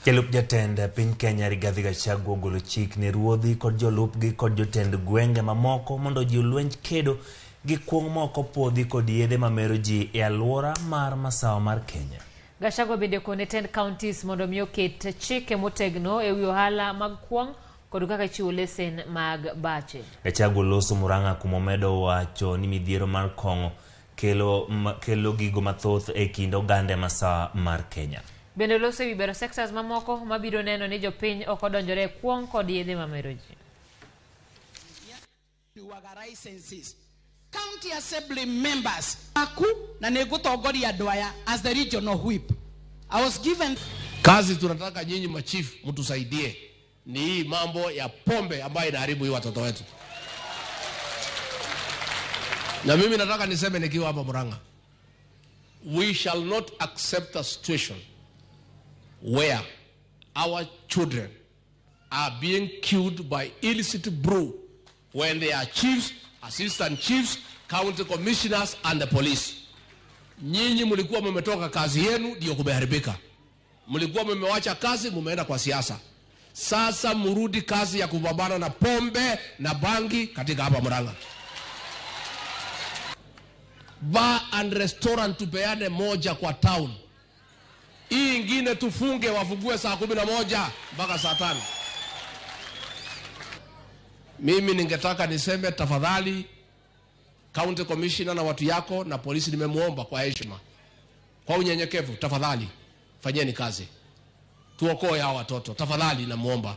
Jalup jatend piny Kenya Rigathi Gachagua ogolo chik ne ruodhi kod jolupgi kod jotend gwenge mamoko mondo ojiw lwenj kedo gi kuong' ma ok opuodhi kod yedhe mamero ji e alwora mar masawa mar Kenya. Gachagua bende okone tend counties mondo mi oket chike motegno e wi ohala mag kuong' kod kaka ichiwo lesen mag bache. Gachagua loso Murang'a kuma omedo wacho ni midhiero mar kong'o kelo gigo mathoth e kind oganda e masawa mar Kenya. Bende oloso ewi bero sectors mamoko mabiro neno ni jopiny ok odonjore e kuong' kod yedhe mamero ji. Licenses. County Assembly members aku na nĩngũtongoria andũ aya as the regional whip. I was given kazi. Tunataka nyinyi machifu mtusaidie ni hii mambo ya pombe ambayo inaharibu hii watoto wetu. Na mimi nataka niseme nikiwa hapa Murang'a, we shall not accept a situation where our children are being killed by illicit brew when they are chiefs, assistant chiefs, county commissioners and the police. Nyinyi mlikuwa mmetoka kazi yenu ndio kumeharibika. Mlikuwa mmewacha kazi mumeenda kwa siasa. Sasa murudi kazi ya kupambana na pombe na bangi katika hapa Murang'a. Bar and restaurant tupeane moja kwa town. Hii ingine tufunge, wafungue saa 11 mpaka saa 5. Mimi ningetaka niseme tafadhali, county commissioner na watu yako na polisi, nimemuomba kwa heshima, kwa unyenyekevu, tafadhali fanyeni kazi, tuokoe hawa watoto tafadhali, namuomba.